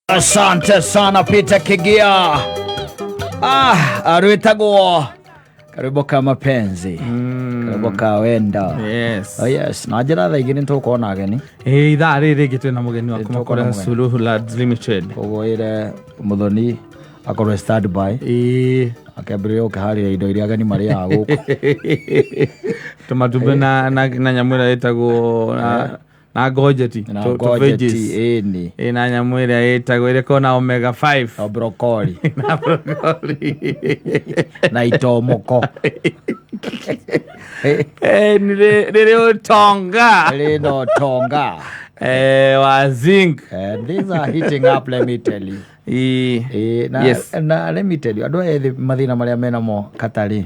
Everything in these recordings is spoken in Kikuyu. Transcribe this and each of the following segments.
Asante sana Peter Kigia. Ah, rwĩtagwo karwĩmbo ka mapenzi karwĩmbo ka wendo. Yes. Oh yes, na njĩra thaa igĩrĩ nĩtũgũkorwo na ageni. Ĩ, ithaa rĩrĩ rĩngĩ twĩna mũgeni wa Ĩ, kuma tũkorwo na kũrĩa mũgeni. Suluhu Lads Limited. Koguo ĩre mũthoni akorwo stand by. Ĩ, Akĩambĩrĩria gũkĩharĩria indo iria ageni marĩaga gũkũ. Tũmatumbĩ na nyamũ ĩrĩa ĩtagwo na ngojeti. Na Tũ ngojeti, veggies. ĩni. Ĩ, na nyamũ ĩrĩa ĩtagwo ĩrĩa ĩkoragwo na omega 5. Na brokoli. Na broccoli. Na itomoko. Eh, nĩ rĩ ũtonga. Rĩ na ũtonga. Eh, wa zinc. And these are heating up, let me tell you. Ĩ. Ĩ, na, Yes. na let me tell you, andũ aya ethĩ mathĩna marĩa menamo katarĩ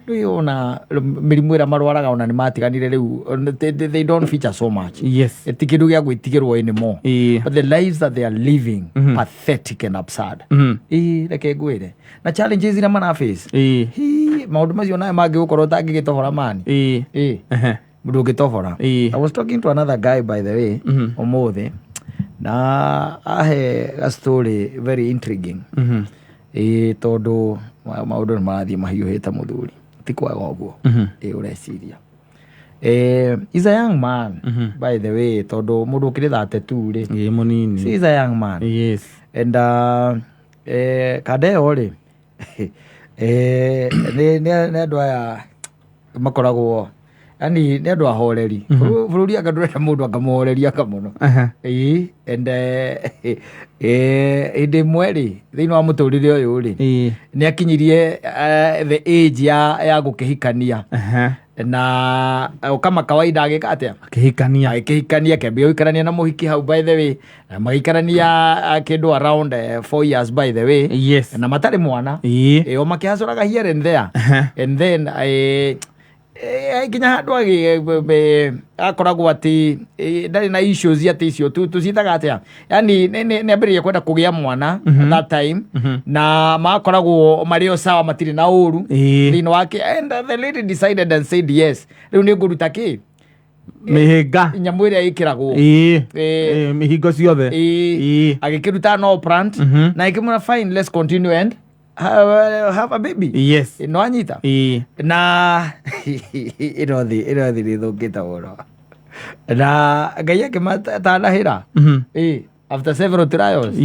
rĩu ona mĩrimũ ĩrĩa marwaraga ona nĩ matiganire rĩu they don't feature so much. Ti kĩndũ gĩa gwĩtigĩrwo anymore. But the lives that they are living, pathetic and absurd. Ĩ, reke ngwĩre na challenges iria maraface. Hi, maũndũ macio nayo mangĩgũkorwo ũtangĩgĩtohora mani. Ĩ, ndũngĩtohora. I was talking to another guy, by the way, ũmũthĩ, na ahe a story very intriguing. Ĩ, tondũ maũndũ nĩ marathiĩ mahiũhĩte, mũthuri, ti kwaga ũguo. Ĩ, ũreciria. Eh, he's a young man, by the way, tondũ mũndũ ũkĩrĩ 32 rĩ. Ĩ, mũnini. He's a young man. And kanda ĩyo rĩ, nĩ andũ aya makoragwo, yani nĩ andũ ahoreri. Bũrũri anga ndũrenda mũndũ angamũhoreria anga mũno. Ĩĩ, and hĩndĩ ĩmwe rĩ, thĩinĩ wa mũtũrĩre ũyũ rĩ, nĩ akinyirie the age ya gũkĩhikania. Na kama kawaida agĩka atĩa? Akĩhikania. Agĩkĩhikania, akĩambia gũikarania na mũhiki hau, by the way, na magĩikarania kĩndũ around 4 years, by the way, na matarĩ mwana. Ĩo makĩhacũraga here and there. And then nginya handũ akoragwo atĩ ndarĩ na issues atĩ icio tũciĩtaga atĩa, yani nĩ ambĩrĩria kwenda kũgĩa mwana that time, na makoragwo marĩ o sawa, matirĩ na ũru thĩinĩ wake. And the lady decided and said, "Yes, rĩu nĩ ngũruta kĩ?" Mĩhĩnga. Nyamũ ĩrĩa ĩkĩragwo. Ĩ, mĩhingo ciothe. Agĩkĩruta no plant na ĩkĩmwĩra, "Fine, let's continue and have a baby." No anyita. Na ĩrothi rĩthũkĩte mũno, na Ngai akĩmatanahĩra. Ĩ, after several trials,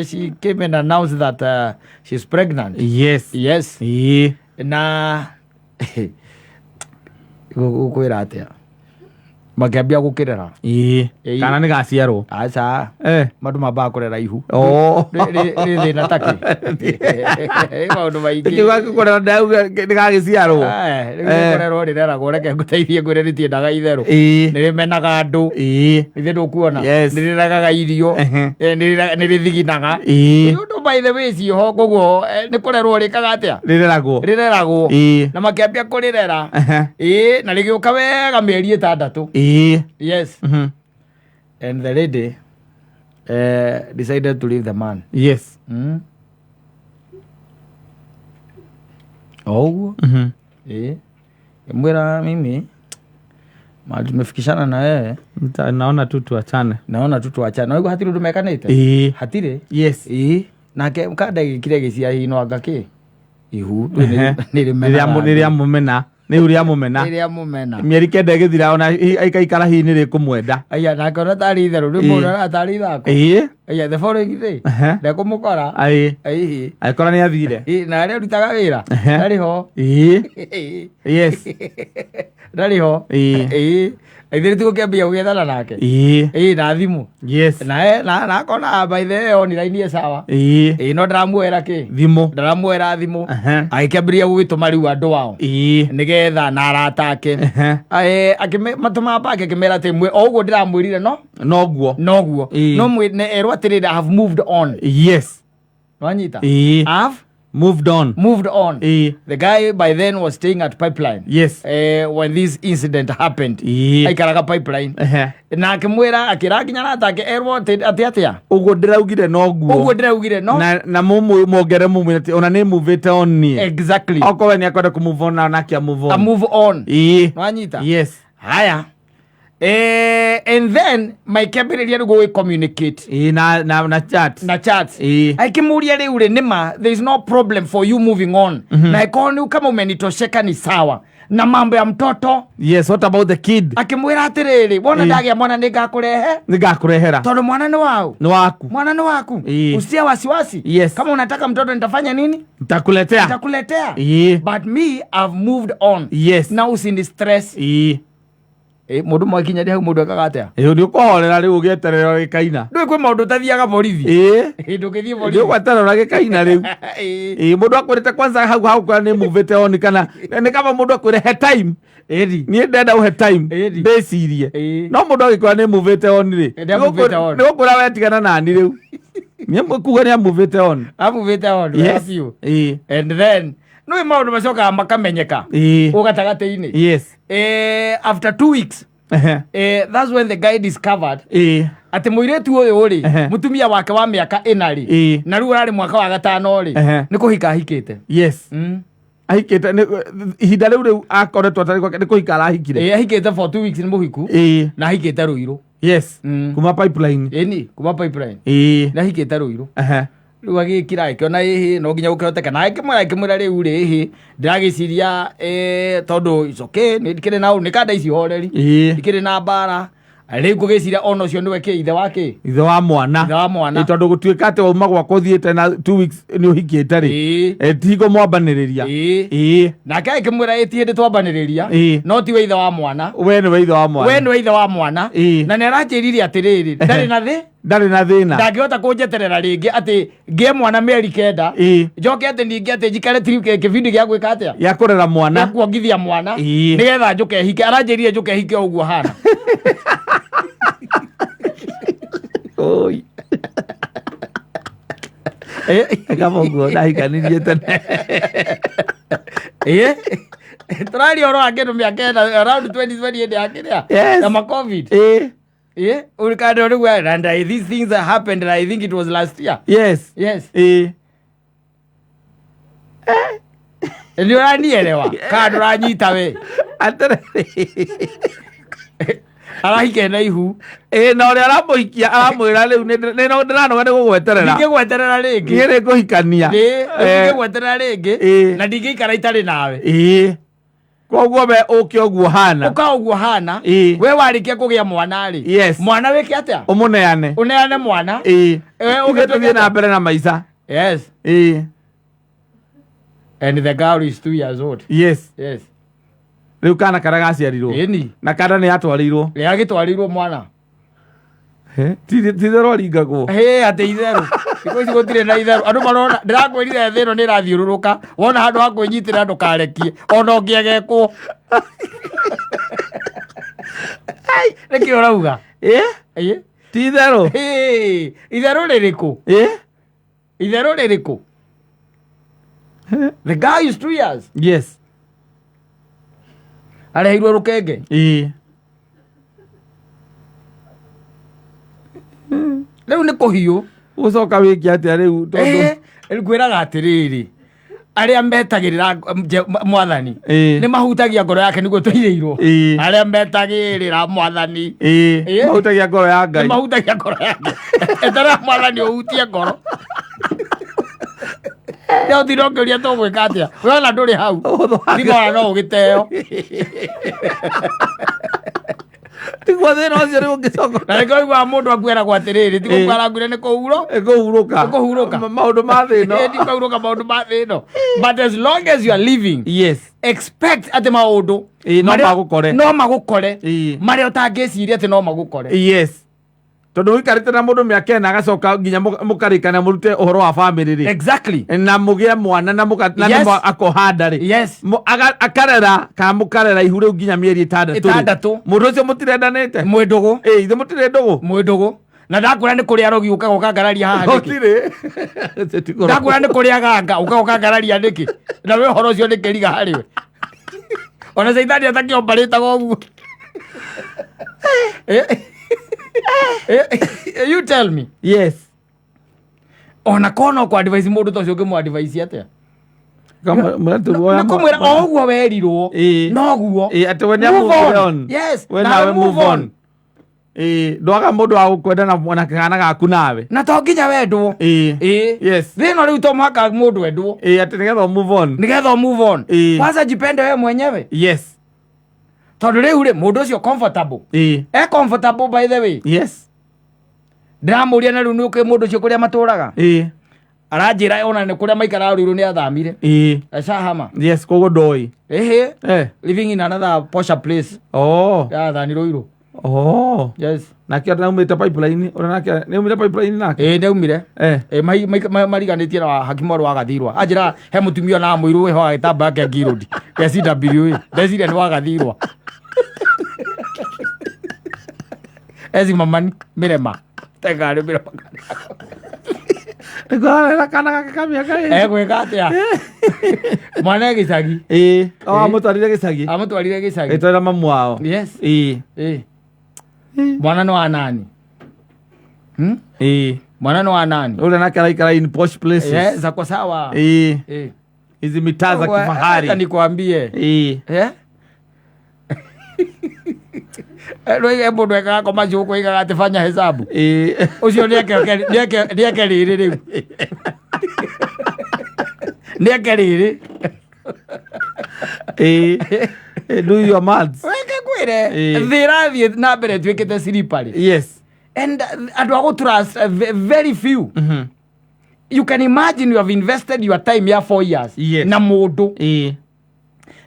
she came and announced that she's pregnant. Yes. Na gũkwĩra atĩa, makĩambia gũkĩrera. Kana nĩ gaciarwo? Aca. Mandũ mambaga kũrera ihu. Oh. Rĩ thĩna takĩ maũndũ maingĩ. Kiuga kũrera ndauga nĩ gagĩciarwo. Rĩu nĩ kũrerwo rĩreragwo. Reke ngũteithie ngwĩre, rĩtiendaga itherũ. Nĩ rĩmenaga andũ. Ithe ndũkuona? Yes. Nĩ rĩregaga irio. Nĩ rĩthiginaga. Ũndũ, by the way, ciĩho koguo nĩ kũrerwo rĩkaga atĩa? Rĩreragwo. Rĩreragwo. Na makĩambia kũrĩrera. Ĩ, na rĩgĩũka wega mĩeri 6. Yes. And the lady decided to leave the man. O ũguo. Ĩ, mwĩra, "Mimi mahali tumefikishana na wewe, Naona tu tuachane. Naona tu tuachane." Naigua hatirĩ ũndũ mekanĩte. Hatirĩ. Ĩ, nake kanda gĩkire gĩcia hino anga kĩ ihu. Nĩ rĩmenaga Nĩ andũ. rĩa mũmena, nĩ ihu rĩa mũmena. Nĩ rĩa mũmena. Mĩeri 9 ĩgĩthira, ona ikaikara hihi nĩ rĩkũmwenda. Aya, nake ona tarĩ itherũ rĩu, mũndũ ona tarĩ ithako. Aya, the following day ndekũmũkora. Aihi. Agĩkora nĩ athire. Ĩ, na arĩa arutaga wĩra ndarĩ ho. Ndarĩ ho. Ĩ, ithuĩ tũgũkĩambia gũgĩethana nake. Ĩ, na thimũ. Na akona by the way online ĩ sawa. Ĩ, no ndaramuoera kĩ? Thimũ. Ndaramuoera thimũ. Agĩkĩambĩrĩria gũgĩtũma rĩu andũ ao nĩgetha na arata ake. Akĩmatũma bake, akĩmera atĩ o ũguo ndĩramwĩrire no Noguo. Noguo. No erwo atĩrĩrĩ, "I have moved on." Nwanyita? I have Moved on. Moved on. The guy by then was staying at Pipeline when this incident happened. Aikaraga Pipeline. Na akĩmwĩra, akĩra nginya arata ake erwo atĩ atĩa? Ũguo ndĩraugire noguo. Ũguo ndĩraugire no. Na mũmwongere mũmwĩre atĩ ona nĩ movĩte on niĩ. Okorwo we nĩ akwenda kũ move on, na nake a move A on. move on. Nwanyita? Yes. Haya. And then maikĩambĩrĩria rĩu gũgĩ communicate. Ĩĩ, na chat. Na chats. Ĩĩ. Akĩmũria rĩu rĩ, nĩma there is no problem for you moving on, na ĩkorwo nĩ kama umenitosheka ni sawa, na mambo ya mtoto. Yes, what about the kid? Akĩmwĩra atĩrĩrĩ, wona ndagĩa mwana nĩ ngakũrehe. Nĩ ngakũrehera. Tondũ mwana nĩ wau. Nĩ waku. Mwana nĩ waku. Usitie wasiwasi. Kama unataka mtoto nitafanya nini? Nitakuletea. Nitakuletea. But me, I've moved on. Na usini stress. Mũndũ mwakinya hau mũndũ ekaga atĩa? Ĩĩ, nĩ ũkũhorera rĩu ũgĩeterera gĩkaina. Ndũĩ kwĩ maũndũ ũtathiaga borithi. Ndũngĩthiĩ Nĩ borithi. ũgweterera gĩkaina rĩu. Ĩĩ, mũndũ akwĩrĩte kwanza hau hau kwa nĩ muvĩte on, kana nĩ kaba mũndũ akwĩre he time. Ĩni. Niĩ ndenda ũhe time. Ĩni. Ndĩcirie. Ĩĩ. No mũndũ agĩkwĩra nĩ muvĩte on rĩ, Nĩ amuvĩte on. nĩ gũkwĩra wetigana nani rĩu. Nĩ kuga nĩ amuvĩte on. Amuvĩte on. Yes. Biũ. Ĩĩ. And then nĩ maũndũ macokaga makamenyeka. Ĩĩ. Gatagatĩ-inĩ. Yes. After 2 weeks, that's when the guy discovered atĩ mũirĩtu ũyũ rĩ, mũtumia wake wa mĩaka 4 rĩ, na rĩu ararĩ mwaka wa 5 rĩ, nĩ kũhika ahikĩte. Ahikĩte ihinda rĩu rĩu akoretwo atarĩ gwake nĩ kũhika arahikire. Ĩĩ, ahikĩte for 2 weeks, nĩ mũhiku. Na ahikĩte Rũirũ. Kuma Pipeline. Ĩni, kuma Pipeline. Nĩ ahikĩte Rũirũ. Rĩu agĩkira akĩona ĩhĩ no nginya gũkĩhoteka, na akĩmwĩra rĩu rĩ, ĩhĩ ndĩragĩciria, tondũ it's okay, nĩ ndikĩrĩ na nĩ kanda ici horeri, ndikĩrĩ na mbara rĩu, ngũgĩciria ona ũcio nĩwe kĩ ithe wa kĩ. Ithe wa mwana. Ithe wa mwana. Ĩ, tondũ gũtuĩka atĩ wauma gwakwa ũthiĩte na 2 weeks nĩ ũhikĩte rĩ, tigo mwambanĩrĩria. Nake akĩmwĩra ĩ ti hĩndĩ twambanĩrĩria, no tiwe ithe wa mwana. We nĩwe ithe wa mwana. We nĩwe ithe wa mwana. Na nĩ aranjĩrire atĩrĩrĩ, ndarĩ na thĩ, Ndarĩ na thĩna. Ndangĩhota kũnjeterera rĩngĩ atĩ ngĩe mwana mĩeri 9, njoke atĩ ningĩ atĩ njikare kĩbindi gĩa gwĩka atĩa? Gĩa kũrera Gĩa mwana. kuongithia mwana, nĩgetha njũke hike. Aranjĩrire njũke hike o ũguo hana. Oi. Kama ũguo ndahikanirie tene. Tũraria ũhoro wa kĩndũ mĩaka 4, around 2020, hĩndĩ ya kĩrĩa, ya ma COVID. Ũrikandĩ rĩu, and these things happened and I think it was last year. Yes. Nĩ ũranielewa kana ndũranyita we? Atĩrĩrĩ. Arahike na ihu. Ĩĩ, na ũrĩa aramũhikia aramwĩra rĩu ndĩranoga nĩ gũgweterera. Ndingĩgweterera rĩngĩ. Niĩ nĩ ngũhikania. Ndingĩgweterera rĩngĩ. Na ndingĩikara itarĩ nawe. Ĩĩ, koguo we ũke ũguo hana. Ũka ũguo hana. We warĩkia kũgĩa mwana rĩ, mwana wĩke atĩa? Ũmũneane. Ũneane mwana. Ithuĩ ũgĩtuĩke tũthiĩ na mbere na maica. And the girl is 2 years old. Yes. Rĩu kana karĩa gaciarirwo, na kana nĩ yatwarĩirwo. Agĩtwarĩirwo mwana. Ti itherũ aringagwo. Hĩ, atĩ itherũ? Thikũ ici gũtirĩ na itherũ. Andũ marona, ndĩrakwĩrire thĩ ĩno nĩ ĩrathiũrũrũka. Wona handũ ha kwĩnyitĩrĩra ndũkarekie ona ũngĩegekwo. Nĩkĩ ũrauga? Ĩ? Ti itherũ. Hĩ, itherũ rĩrĩkũ? Itherũ rĩrĩkũ? The guy is 2 years. Areheirwo rũkenge. Rĩu nĩ kũhiũ. Ũcoka wĩke atĩa rĩu tondũ Ngwĩraga atĩrĩrĩ, arĩa metagĩrĩra mwathani nĩ mahutagia ngoro yake, nĩguo tũirĩirwo. Arĩa metagĩrĩra mwathani Mahutagia ngoro ya nĩ Ngai. Mahutagia ngoro yake. Eterera mwathani ũhutie ngoro. Nĩ ũtinde ũkĩũria tũgwĩka atĩa, we ona ndũrĩ hau. Ũhũthũ wake. Thimũ ona no ũgĩteo. Tiguo thĩna ũcio rĩu ũngĩcoka. Na nĩkĩo ũiguaga mũndũ akueragwo atĩrĩrĩ, ti gũkua arakuire, nĩ kũhuro. Kũhurũka. Nĩ kũhurũka. Maũndũ ma thĩ ĩno. Ti kũhurũka maũndũ ma thĩ ĩno, but as long as you are living, expect atĩ maũndũ Ĩĩ, no magũkore. No magũkore marĩa ũtangĩciria atĩ no magũkore. Yes, tondũ ũikarĩte na mũndũ mĩaka 4, agacoka nginya mũkarĩkana mũrute ũhoro wa bamĩrĩ rĩ, na mũgĩe mwana na na nĩmo akoha nda rĩ, akarera kana mũkarera ihu rĩu nginya mĩeri 6 rĩ. 6. Mũndũ ũcio mũtirendanĩte. Mwĩ ndũgũ. Ĩ, ithe mũtirĩ ndũgũ. Mwĩ ndũgũ, na ndakwĩra nĩ kũrĩa arogi ũkaga ũkangararia haha nĩkĩ? Gũtirĩ. Ndakwĩra nĩ kũrĩa ganga ũkaga ũkangararia nĩkĩ? Na we ũhoro ũcio nĩ kĩriga harĩ we, ona caitani atakĩombarĩtaga ũguo. You tell me. Ona korwo no kwa advise mũndũ ta ũcio, ũngĩmũ advise atĩa? Nĩ kũmwĩra o ũguo werirwo noguo. Atĩ we nĩ move on. Yes, we nawe move on. Ndwaga mũndũ wa gũkwenda na kana gaku nawe. Na to nginya wendwo. Yes. Thĩna rĩu to mũhaka mũndũ endwo. Atĩ nĩgetha move on. Nĩgetha move on. Kwanza jipende wewe mwenyewe. Yes. Tondũ rĩu rĩ mũndũ ũcio comfortable. E comfortable by the way. Yes. Ndĩramũria na rĩu nĩ ũkĩ mũndũ ũcio kũrĩa matũraga. Aranjĩra ona nĩ kũrĩa maikaraga rĩu nĩ athamire. Acahama. Yes, koguo ndoĩ. Living in another posher place. Oh. Yathani Ruiru. Oh. Yes. Nake naumĩte pipeline, ũrĩa nake nĩaumĩte pipeline nake? Nĩaumire. Mariganĩtie na hakimu wa Gathirwa. Anjĩra he mũtumia na mũirũ wĩho agĩtamba yake Ngirũndi. Ya CWA. Ndeciria nĩ wa Gathirwa. Ezi mamani mirema. Tengari mirema. Nĩkũrarera kana gake ka mĩaka ĩrĩ. Egwĩka atĩa? Mwana e gĩcagi. Amũtwarire gĩcagi. Amũtwarire gĩcagi. Ĩtwarĩra mamu wao. Yes. Mwana nĩ wa nani? Mwana nĩ wa nani? Ũrĩa nake araikara in posh places. Yes, ako sawa. Hizi mitaa za kifahari. Acha nikwambie. Rwige mũndũ ekaga koma cũkũ igaga atĩ fanya hesabu. Ũcio nĩeke rĩrĩ rĩu. Nĩeke rĩrĩ. Do your maths. Weke kwĩre. Thĩ ĩrathiĩ na mbere ĩtuĩkĩte slippery. Yes. And andũ a gũtrust very few. You can imagine you have invested your time ya 4 years. Yes. Na mũndũ.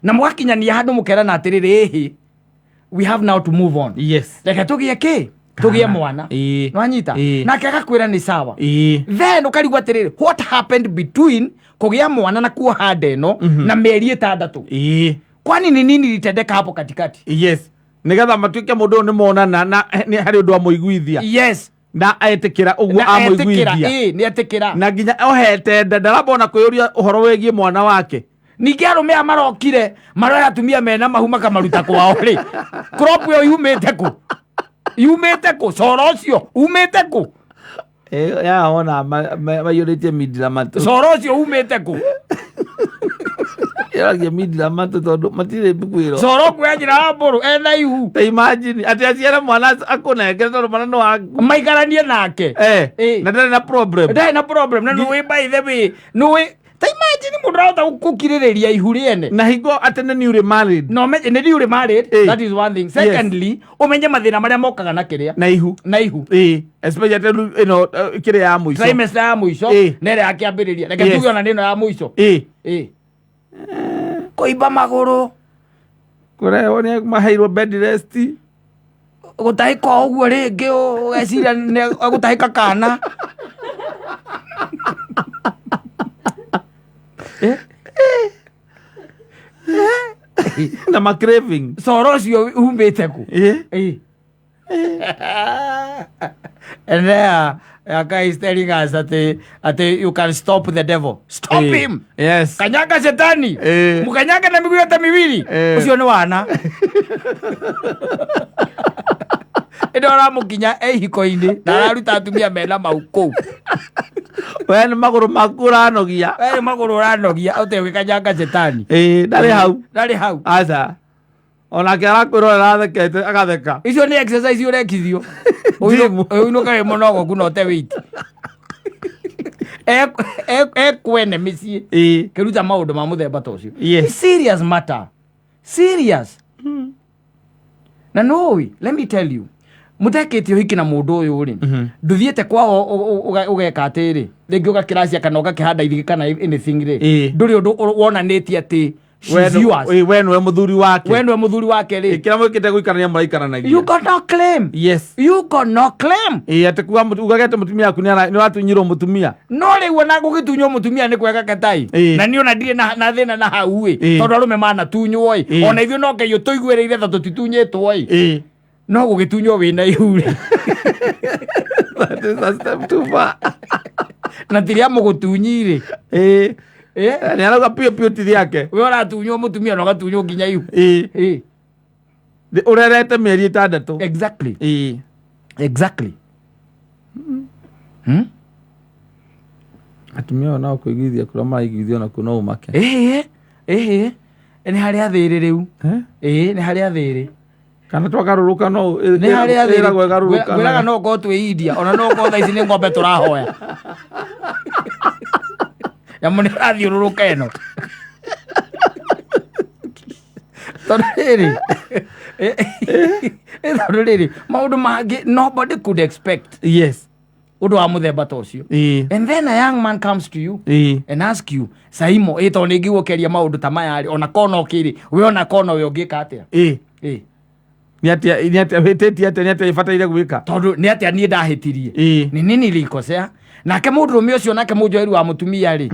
Na mũgakinyania handũ mũkerana atĩrĩrĩ, ĩhĩ, we have now to move on. Yes. Reke tũgĩe kĩ? Tũgĩe mwana. Nwanyita? Nake agakwĩra nĩ sawa. Then ũkarigwo atĩrĩrĩ, what happened between kũgĩa mwana na kuoha nda ĩno na mĩeri 6? Kwani ni nini litendeka hapo katikati? Yes. Nĩgetha matuĩke mũndũ ũyũ nĩ monana na nĩ harĩ ũndũ amũiguithia. Yes. Na etĩkĩra ũguo amũiguithia. Nĩ etĩkĩra. Na nginya ohete nda ndarambona kwĩyũria ũhoro wĩgiĩ mwana wake. Ningĩ arũme aya marokire maroya atumia mena mahu makamaruta kwao rĩ, crop ĩyo yumĩte kũ? Yumĩte kũ? Coro ũcio umĩte kũ? Yaona maiyũrĩtie mindira matũ. Coro ũcio umĩte kũ? Yaragia mindira matũ tondũ matirĩ mbuku ĩro. Coro kwĩ njĩra wa mbũrũ ena ihu. Ta imagine atĩ aciare mwana akũnengere tondũ mwana nĩ waku. Maikaranie nake. Na ndarĩ na problem. Ndarĩ na problem. Na nĩũĩ by the way, nĩũĩ ta imagine mũndũ arahota gũkirĩrĩria ihu rĩene. Na hingo atĩ nĩ newly married. No, nĩ newly married. That is one thing. Secondly, ũmenye mathĩna marĩa mokaga na kĩrĩa. Na ihu. Na ihu. Especially atĩ ĩno kĩrĩa ya mũico. Trimester ya mũico na ĩrĩa ya kĩambĩrĩria. Reke tuge ona nĩ ĩno ya mũico. Kũimba magũrũ. Kũrehwo nĩ maheirwo bed rest. Gũtahĩka o ũguo rĩngĩ ũgeciria nĩ gũtahĩka kana. Na ma craving. Coro ũcio umĩte kũ? And there, Yaka is telling us that you can stop the devil. Stop him. Yes. Kanyaga shetani. Mukanyage na miguu yote miwili. Ucio ni wana. Ĩno ũramũkinya ehiko-inĩ na araruta atumia mena mau kũu. We nĩ magũrũ maku ũranogia. We nĩ magũrũ ũranogia ũtegwĩkanyanga shetani. Ndarĩ hau. Ndarĩ hau. Aca. Onake arakwĩrorera athekete agatheka. Icio nĩ exercise ũrekithio. Ũinũke wĩ mũnogoku na ũte weight. Ekwene mĩciĩ. Kĩruta maũndũ ma mũthemba ta ũcio. Serious matter. Serious. Na nũĩ, let me tell you. Mutekĩtie ũhiki na mũndũ ũyũ rĩ, ndũthiĩte kwao ũgeka atĩrĩ, rĩngĩ ũgakĩracia kana ũgakĩhanda irigĩ kana anything rĩ, ndũrĩ ũndũ wonanĩtie atĩ she's yours. We nĩwe mũthuri wake. We nĩwe mũthuri wake rĩ. Kĩrĩa mwĩkĩte gũikarania mũraikaranagia. You got no claim. Yes. You got no claim. Atĩ kuga ugagete mũtumia waku nĩ ũratunyirwo mũtumia. No rĩu ona gũgĩtunywo mũtumia nĩ kwega ketai. Na niĩ ona ndirĩ na thĩna na hau ĩ. Tondũ arũme manatunywo ĩ. Ona ithuĩ no Ngai ũtũiguĩrĩire tha tũtitunyĩtwo ĩ. No gũgĩtunywo wĩna ihu rĩ. That is a step too far. Na ti rĩa mũgũtunyi rĩ. Nĩ arauga piũ piũ ti rĩake. We ũratunywo mũtumia na ũgatunywo nginya ihu. Ũrerete mĩeri 6. Exactly. Exactly. Atumia ao nao kũiguithia kũrĩa maraiguithio nakuo no ũmake. Ĩhĩ, ĩhĩ, nĩ harĩa thĩrĩ rĩu. Eh? Ĩĩ, nĩ harĩa thĩrĩ. Kana twagarũrũka no Nĩ harĩa thĩrĩ. ĩragwo ĩgarũrũka. Ngwĩraga no ũkorwo twĩ India, ona no ũkorwo thaa ici nĩ ng'ombe tũrahoya. Nyamũ nĩ ĩrathiũrũrũka ĩno. Tondũ rĩrĩ, tondũ rĩrĩ, maũndũ mangĩ nobody could expect Yes. ũndũ wa mũthemba ta ũcio. Ĩĩ. And then a young man comes to you Ĩĩ. and ask you, Saimo, ĩ tondũ nĩ ngĩigua ũkĩaria maũndũ ta maya rĩ, ona kono kĩrĩ, we ona kono we ũngĩka atĩa? Ĩĩ. Ĩ. Nĩ atĩa nĩ atĩa hĩtĩtie atĩa nĩ atĩa ĩbataire gwĩka? Tondũ nĩ atĩa niĩ ndahĩtirie? Ĩĩ. Nĩ nini nilikosea? Nake mũndũrũme ũcio nake mũnjoheru wa mũtumia rĩ,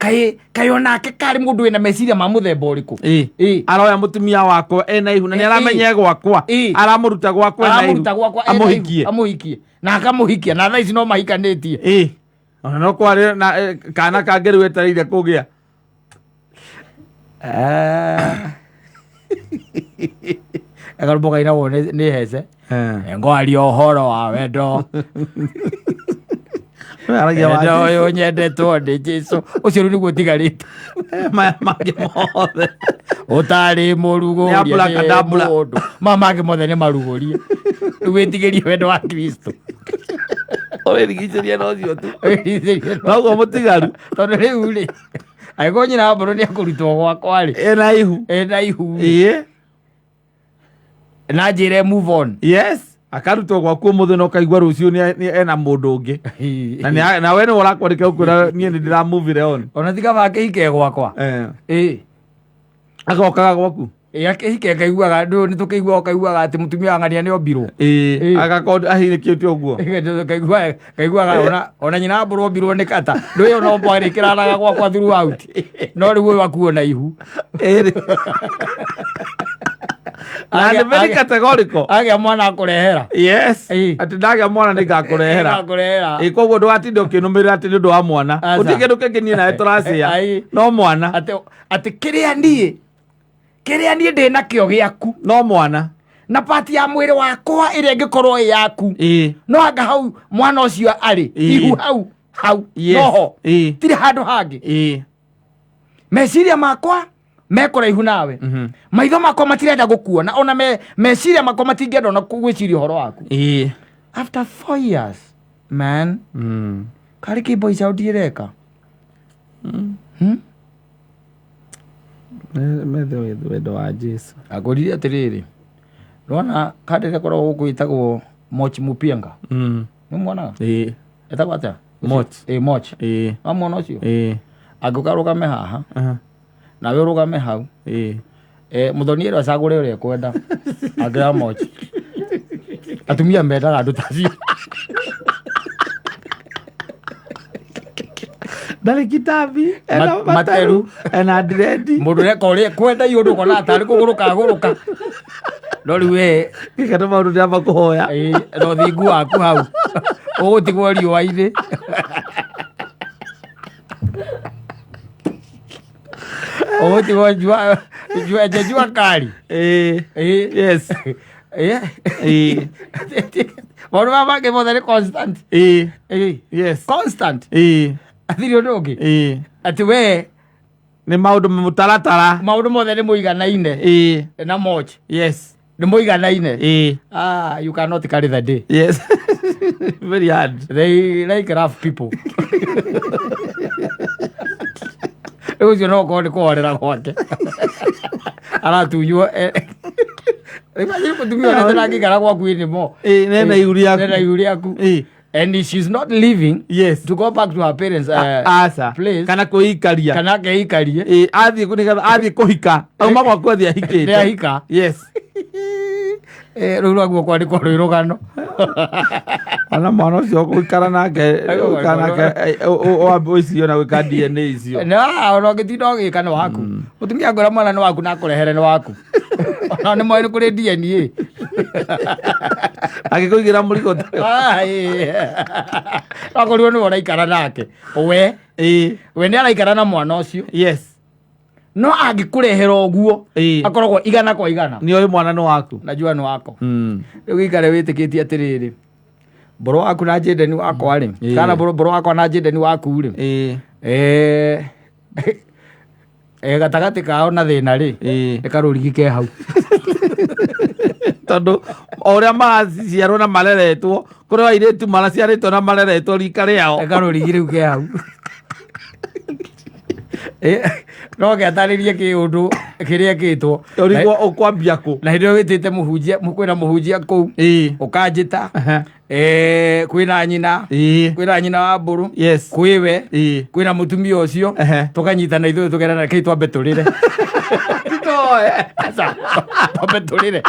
kaĩ kaĩ onake karĩ mũndũ wĩna meciria ma mũthemba ũrĩkũ? Ĩĩ. Ĩĩ. Aroya mũtumia wakwa ena ihu na nĩ Ĩĩ. aramenya e gwakwa. Ĩĩ. Aramũruta gwakwa ena ihu. Aramũruta gwakwa ena ihu, Amũhikie. amũhikie. Na akamũhikia na thaa ici no mahikanĩtie. Ĩĩ. Ona no kwarĩ na kana kangĩ rĩu etereire kũgĩa. Akarũmbo kainagwo nĩ hece. Ngwaria ũhoro wa wendo. Aragia wa Wendo ũyũ nyendetwo nĩ Jesũ. Ũcio rĩu nĩguo ũtigarĩte. Maya mangĩ mothe. Ũtarĩ mũrugũrie Nĩ abracadabra. nĩ mũndũ. Maya mangĩ mothe nĩ marugũrie. Rĩu wĩtigĩrie wendo wa Kristo. Ũrĩrigicĩria na ũcio tu. Wĩtigĩrie na- Noguo mũtigaru. Tondũ rĩu rĩ, angĩkorwo nyina wa mbũrũ nĩ ekũrutwo gwakwa rĩ, Ena ihu. ena ihu rĩ, Ĩĩ. na njĩre move on. Yes. Akarutwo gwaku ũmũthĩ na ũkaigua rũciũ nĩ ena mũndũ ũngĩ. Na nĩ na we nĩwe ũrakwandĩka ũkwĩra niĩ nĩ ndĩramuvire on. Ona ti kaba akĩhike gwakwa. Ĩĩ. Agokaga gwaku. Ĩĩ, akĩhike ngaiguaga ndũ nĩ tũkĩigua ũkaiguaga atĩ mũtumia wa ng'ania nĩ ombirwo. Ĩĩ. Ĩĩ. Agakorwo ahirĩkĩte ũguo. Kaiguaga ona nyina wa mbũrũ ombirwo nĩ kata. Ndũ ĩyo no mwarĩ kĩraraga gwakwa throughout. No rĩu ũyũ akuo na ihu. Ĩĩ. Na nĩ very categorical. Agĩa mwana akũrehera. Yes. Ĩĩ. Atĩ ndagĩa mwana nĩ ngakũrehera. Ngakũrehera. Ĩĩ koguo ndũgatinde ũkĩnũmĩrĩra atĩ nĩ ũndũ wa mwana. Aca. Gũtirĩ kĩndũ kĩngĩ niĩ nawe tũracĩa. Ai. No mwana. Atĩ kĩrĩa niĩ kĩrĩa niĩ ndĩ nakĩo gĩaku. No mwana. Na pati ya mwĩrĩ wakwa ĩrĩa ĩngĩkorwo ĩ yaku. Ĩĩ. No anga hau mwana ũcio arĩ. Ĩĩ. Ihu hau hau. Yes. Noho. Ĩĩ. Tirĩ handũ hangĩ. Ĩĩ. Meciria makwa mekũraihu nawe. Maitho makwa matirenda gũkuona ona meciria makwa matingĩenda ona gwĩciria ũhoro waku. Ĩĩ. After 4 years, man. Karĩ kĩ boy child ĩreka? Methe wendo wa Jesu. Agũrire atĩrĩrĩ. Nĩwona kandi ĩrĩa ĩkoragwo gũkũ ĩtagwo Moch Mupianga. Nĩ muonaga? Ĩĩ. Ĩtagwo atĩa? Moch. Ĩĩ, Moch. Ĩĩ. Wamwona ũcio? Ĩĩ. Angĩũka arũgame haha, nawe ũrũgame hau. Ĩĩ. Mũthoni ĩrĩa acagũre ũrĩa ekwenda. Angĩoya Moch. Atumia mendaga andũ ta acio. Ndarĩ kitabi, ena Materu. materu, ena ndiredi. Mũndũ ũreka ũrĩa ekwenda iũndũ ũkona tarĩ kũgũrũka agũrũka. No rĩu we, Gĩka nĩ maũndũ ndĩramba kũhoya. ĩĩ, na ũthingu waku hau. Ũgũtigwo riũa-inĩ. Ũgũtigwo jua, jua, nja jua kali. Ĩĩ. Ĩĩ. Yes. Ĩĩ. Ĩĩ. Maũndũ maya mangĩ mothe nĩ constant. Ĩĩ. Ĩĩ. Yes. Constant. Ĩĩ. Athiri ũndũ ũngĩ. Ĩĩ. Atĩ we Nĩ maũndũ mũtaratara. Maũndũ mothe nĩ mũiganaine. Ĩĩ. Na Moch. Yes. Nĩ mũiganaine. Ĩĩ. You cannot carry the day. Yes. Very hard. They like rough people. Rĩu ũcio no ũkorwo nĩ kũhorera gwake. Aratunywo, Rĩu acio mũtumia ũrĩa tũrangĩikara gwaku anymore. Ĩĩ, nena ihu rĩaku. Nena ihu rĩaku. Ĩĩ. And she's not leaving Yes. to go back to her parents, Aca. place. Kana kwĩikaria. Kana akeikarie. Ĩĩ, athiĩ nĩgetha athiĩ kũhika. Auma gwaku athiĩ ahikĩte. Nĩ ahika. Yes. Rũu rwaguo kwandĩkwo rwĩ rũgano. Ona mwana ũcio ũgũikara nake, ũgũikara nake, wambe ũicio na gwĩka DNA icio. Na, ona ũngĩtinda ũgĩka nĩ waku. Mũtumia angĩra mwana nĩ waku na akũrehere nĩ waku. Ona nĩ moĩ nĩ kũrĩ DNA. Agĩkũigĩra mũrigo ũtarĩ wa- Ai. Akorirwo nĩwe ũraikara nake. We, Ĩĩ. we nĩ araikara na mwana ũcio. Yes. No angĩkũrehera ũguo, Ĩĩ. akoragwo igana kwa igana. Nĩ ũĩ mwana nĩ waku. Najua nĩ wako. Rĩu gĩikare wĩtĩkĩtie atĩrĩrĩ, mbũrũ waku na njĩndeni wakwa rĩ, Ĩĩ. kana mbũrũ wakwa na njĩndeni waku rĩ, Ĩĩ. Gatagatĩ kao na thĩna rĩ, nĩ karũrigi ke hau. Tondũ o ũrĩa maraciarwo na mareretwo, kũrĩ airĩtu maraciarĩtwo na mareretwo rika rĩao. Nĩ karũrigi rĩu ke hau. No gĩatarĩrie kĩũndũ kĩrĩa kĩtwo. Ũrigwo ũkwambia kũ. Na hĩndĩ ĩyo wĩtĩte mũhunjia, kwĩna mũhunjia kũu, ũkanjĩta, kwĩna nyina, kwĩna nyina wa mbũrũ, kwĩwe, kwĩna mũtumia ũcio, tũkanyitana ithuĩ tũgerana, kĩi twambe tũrĩre. Titoe. Aca, twambe tũrĩre.